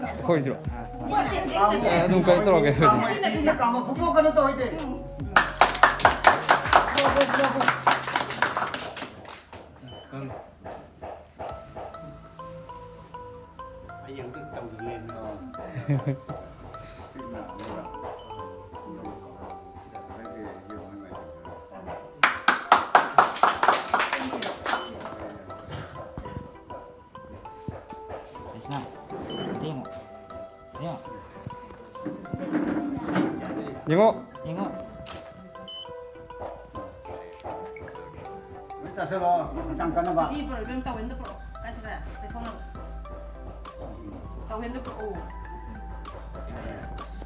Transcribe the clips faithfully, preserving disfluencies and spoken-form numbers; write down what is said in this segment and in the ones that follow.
ꯑꯩꯈꯣꯏꯁꯨ ꯑꯗꯨꯝ ꯀꯩꯅꯣ ꯇꯧꯔꯒꯦ꯫ ꯑꯩ ꯑꯝꯇ ꯇꯧꯗ꯭ꯔꯤꯉꯩꯗ꯫ ꯌꯦꯡꯉꯣ꯫ ꯌꯦꯡꯉꯣ꯫ ꯂꯣꯏ ꯆꯥꯁꯤꯜꯂꯣ, ꯍꯛꯆꯥꯡ ꯀꯟꯅꯕ꯫ ꯗꯤ ꯄꯨꯔꯛꯑꯣ, ꯏꯕꯦꯝ, ꯇꯥꯋꯦꯜꯗ ꯄꯨꯔꯛꯑꯣ꯫ ꯀꯥꯏ ꯆꯠꯈ꯭ꯔꯦ? ꯇꯩꯊꯣꯛꯅꯕ꯫ ꯇꯥꯋꯦꯜꯗ ꯄꯨꯔꯛꯑꯣ꯫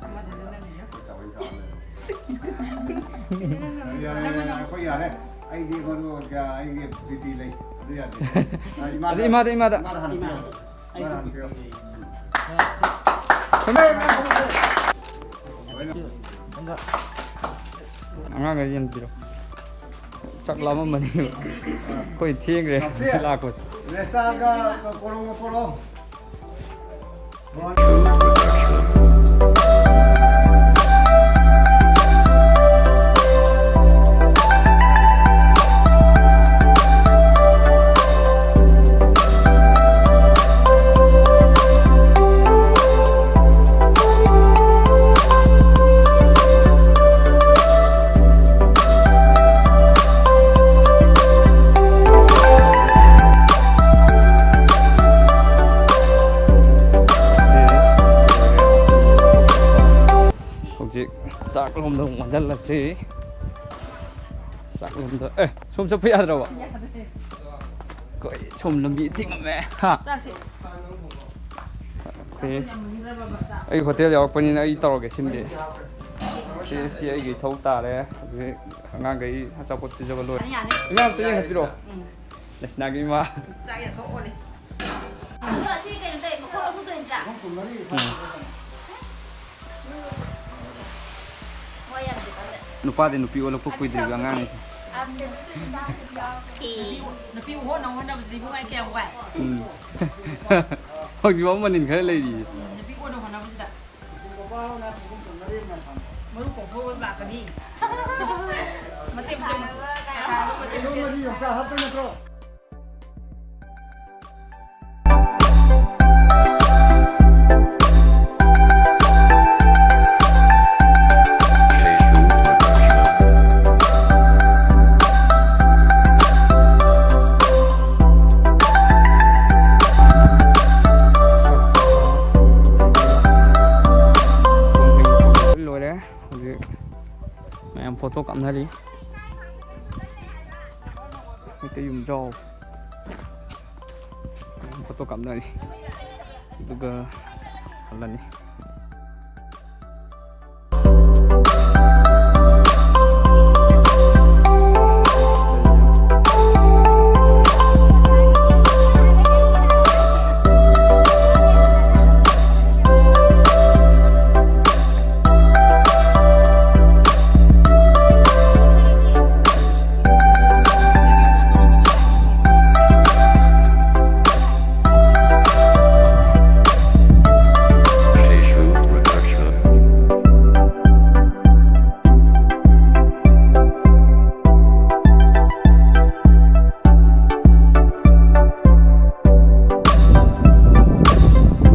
ꯑꯃ ꯁꯤꯖꯤꯟꯅꯕꯤꯌꯨ꯫ ꯌꯥꯔꯦ, ꯌꯥꯔꯦ, ꯑꯩꯈꯣꯏ ꯌꯥꯔꯦ꯫ ꯑꯩꯗꯤ ꯑꯩꯉꯣꯟꯗ ꯀꯌꯥ ꯑꯩꯒꯤ ꯕꯤ ꯄꯤ ꯂꯩ꯫ ꯑꯗꯨ ꯌꯥꯗꯦ꯫ ꯑ, ꯏꯃꯥꯗ, ꯑꯗꯨ ꯏꯃꯥꯗ, ꯏꯃꯥꯗ꯫ ꯏꯃꯥꯗ ꯍꯥꯟꯅ ꯄꯤꯌꯣ꯫ ꯏꯃꯥꯗ ꯍꯥꯟꯅ ꯄꯤꯌꯣ꯫ ꯑꯉꯥꯡꯈꯩ ꯌꯦꯟ ꯄꯤꯔꯣ꯫ ꯆꯥꯛ ꯂꯥꯝꯃꯝꯃꯅꯤ꯫ ꯑꯩꯈꯣꯏ ꯊꯦꯡꯈ꯭ꯔꯦ ꯁꯤ ꯂꯥꯛꯄꯁꯦ꯫ ꯔꯦꯁꯇꯥꯔꯒ ꯀꯣꯂꯣꯝꯒ ꯄꯣꯔꯛꯑꯣ꯫ ꯍꯧꯖꯤꯛ ꯆꯥꯛ ꯂꯣꯝꯗ ꯑꯃꯨꯛ ꯑꯣꯟꯁꯤꯜꯂꯁꯤ꯫ ꯆꯥꯛ ꯂꯣꯝꯗ, ꯑꯦ, ꯁꯣꯝ ꯆꯠꯄ ꯌꯥꯗ꯭ꯔꯕꯣ? ꯌꯥꯗ꯭ꯔꯦ꯫ ꯑꯩꯈꯣꯏ ꯁꯣꯝ ꯂꯝꯕꯤ ꯊꯤꯡꯉꯝꯃꯦ꯫ ꯍꯥ? ꯆꯥꯛꯁꯦ꯫ ꯑꯣꯀꯦ꯫ ꯑꯩ ꯍꯣꯇꯦꯜ ꯌꯥꯎꯔꯛꯄꯅꯤꯅ ꯑꯩ ꯇꯧꯔꯒꯦ ꯁꯤꯃꯗꯤ꯫ ꯁꯤ, ꯁꯤ ꯑꯩꯒꯤ ꯏꯊꯧ ꯇꯥꯔꯦ꯫ ꯍꯧꯖꯤꯛ ꯑꯉꯥꯡꯈꯩ ꯑꯆꯥꯄꯣꯠ ꯄꯤꯖꯕ ꯂꯣꯏꯔꯦ꯫ ꯌꯥꯅꯤ, ꯌꯥꯅꯤ꯫ ꯏꯃꯥ ꯑꯝꯇ ꯌꯦꯡꯍꯟꯕꯤꯔꯣ꯫ ꯎꯝ꯫ ꯂꯩꯁꯅꯥꯒꯤ ꯏꯃꯥ꯫ ꯆꯥꯛ ꯌꯥꯝ ꯊꯣꯛ ꯑꯣꯜꯂꯦ꯫ ꯑꯗꯣ ꯑꯁꯤ ꯀꯩꯅꯣ ꯇꯧꯋꯦ, ꯃꯈꯣꯡ ꯂꯧꯊꯣꯛꯇꯣꯏ ꯅꯠꯇ꯭ꯔꯥ? ꯎꯝ꯫ ꯍꯣꯏ, ꯌꯥꯝ ꯗꯔꯀꯥꯔ ꯂꯩ꯫ ꯅꯨꯄꯥꯗꯤ ꯅꯨꯄꯤ ꯑꯣꯜꯂꯛꯄ ꯀꯨꯏꯗ꯭ꯔꯤꯕ ꯑꯉꯥꯡꯅꯤꯁꯦ꯫ ꯑ, ꯅꯨꯄꯤ ꯍꯣꯠꯅ ꯍꯣꯠꯅꯕꯁꯤꯗꯤ ꯏꯕꯨꯡ ꯑꯩ ꯀꯌꯥꯝ ꯋꯥꯏ꯫ ꯎꯝ꯫ ꯍꯧꯖꯤꯛꯐꯥꯎ ꯃꯅꯤꯟ ꯈꯔ ꯂꯩꯔꯤꯌꯦ꯫ ꯎꯝ, ꯅꯨꯄꯤ ꯍꯣꯠꯅ ꯍꯣꯠꯅꯕꯁꯤꯗ꯫ ꯃꯔꯨ ꯀꯣꯛꯊꯣꯛꯑꯒ ꯂꯥꯛꯀꯅꯤ꯫ ꯃꯆꯦꯠ ꯃꯆꯦꯠ꯫ ꯃꯆꯦꯠ ꯃꯆꯦꯠ꯫ ꯂꯣꯏꯔꯦ꯫ ꯍꯧꯖꯤꯛ ꯃꯌꯥꯝ ꯐꯣꯇꯣ ꯀꯥꯞꯅꯔꯤ꯫ ꯃꯩꯇꯩ ꯌꯨꯝꯖꯥꯎ꯫ ꯐꯣꯇꯣ ꯀꯥꯞꯅꯔꯤ꯫ ꯑꯗꯨꯒ ꯍꯜꯂꯅꯤ꯫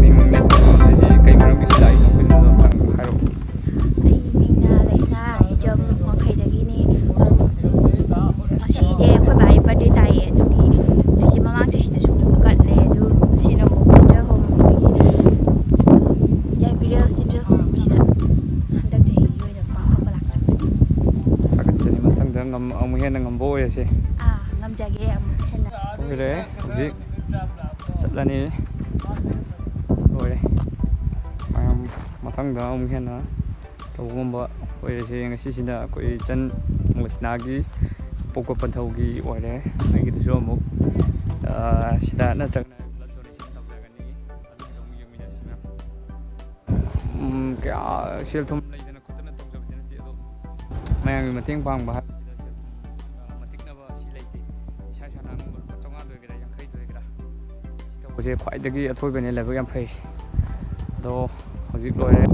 ꯃꯤꯡ ꯃꯤꯡ ꯍꯥꯏꯗꯤ ꯀꯩ ꯃꯔꯝꯒꯤ ꯁꯤꯗ ꯑꯩꯅꯣ ꯀꯩꯅꯣꯗꯣ ꯑꯝꯇꯪ ꯍꯥꯏꯔꯛꯑꯣ꯫ ꯑꯩ ꯃꯤꯡꯅ ꯂꯩꯁꯅꯥ, ꯑꯩ ꯖꯝ ꯋꯥꯡꯈꯩꯗꯒꯤꯅꯤ꯫ ꯉꯁꯤꯁꯦ ꯑꯩꯈꯣꯏ ꯕꯥꯒꯤ ꯕꯥꯔꯗꯦ ꯇꯥꯏꯌꯦ, ꯑꯗꯨꯒꯤ ꯑꯩꯁꯦ ꯃꯃꯥꯡ ꯆꯍꯤꯗꯁꯨ ꯀꯠꯂꯦ, ꯑꯗꯨ ꯉꯁꯤꯅ ꯑꯃꯨꯛ ꯆꯤꯜꯗ꯭ꯔꯦꯟ ꯍꯣꯝ ꯑꯩꯈꯣꯏꯒꯤ ꯌꯥꯏꯕꯤꯔꯦꯜ ꯆꯤꯜꯗ꯭ꯔꯦꯟ ꯍꯣꯝꯁꯤꯗ ꯍꯟꯗꯛ ꯆꯍꯤꯒꯤ ꯑꯣꯏꯅ ꯄꯥꯡꯊꯣꯛꯄ ꯂꯥꯛꯆꯕꯅꯤ꯫ ꯊꯥꯒꯠꯆꯔꯤ꯫ ꯃꯊꯪꯗ ꯉꯝ-, ꯑꯃꯨꯛ ꯍꯦꯟꯅ ꯉꯝꯕ ꯑꯣꯏꯔꯁꯦ꯫ ꯑꯥ, ꯉꯝꯖꯒꯦ ꯑꯃꯨꯛ ꯍꯦꯟꯅ꯫ ꯑꯣꯏꯔꯦ, ꯍꯧꯖꯤꯛ ꯆꯠꯂꯅꯤ꯫ ꯂꯣꯏꯔꯦ꯫ ꯃꯌꯥꯝ ꯃꯊꯪꯗ ꯑꯃꯨꯛ ꯍꯦꯟꯅ ꯇꯧꯕ ꯉꯝꯕ ꯑꯣꯏꯔꯁꯦ꯫ ꯉꯁꯤꯁꯤꯅ ꯑꯩꯈꯣꯏ ꯏꯆꯟ ꯂꯩꯁꯅꯥꯒꯤ ꯄꯣꯛꯄ ꯄꯟꯊꯧꯒꯤ ꯑꯣꯏꯔꯦ꯫ ꯑꯩꯒꯤꯗꯨꯁꯨ ꯑꯃꯨꯛ, ꯑꯥ, ꯁꯤꯗ ꯅꯠꯇ꯭ꯔꯒꯅ blood donation ꯇꯧꯖꯒꯅꯤ꯫ ꯑꯗꯨꯒꯤꯗꯣ ꯑꯃꯨꯛ ꯌꯦꯡꯃꯤꯟꯅꯁꯤ ꯃꯌꯥꯝ꯫ ꯎꯝ, ꯀꯌꯥ ꯁꯦꯜ ꯊꯨꯝ ꯂꯩꯗꯅ ꯈꯣꯠꯇꯅ ꯇꯧꯖꯕꯗꯤ ꯅꯠꯇꯦ, ꯑꯗꯣ ꯃꯌꯥꯝꯒꯤ ꯃꯇꯦꯡ ꯄꯥꯡꯕ ꯍꯥꯏꯕꯁꯤꯗ ꯁꯦꯜ ꯊꯨꯝ ꯁꯦ ꯈ꯭ꯋꯥꯏꯗꯒꯤ ꯑꯊꯣꯏꯕꯅꯦ, ꯂꯥꯏꯕꯛ ꯌꯥꯝ ꯐꯩ꯫ ꯑꯗꯣ ꯍꯧꯖꯤꯛ ꯂꯣꯏꯔꯦ꯫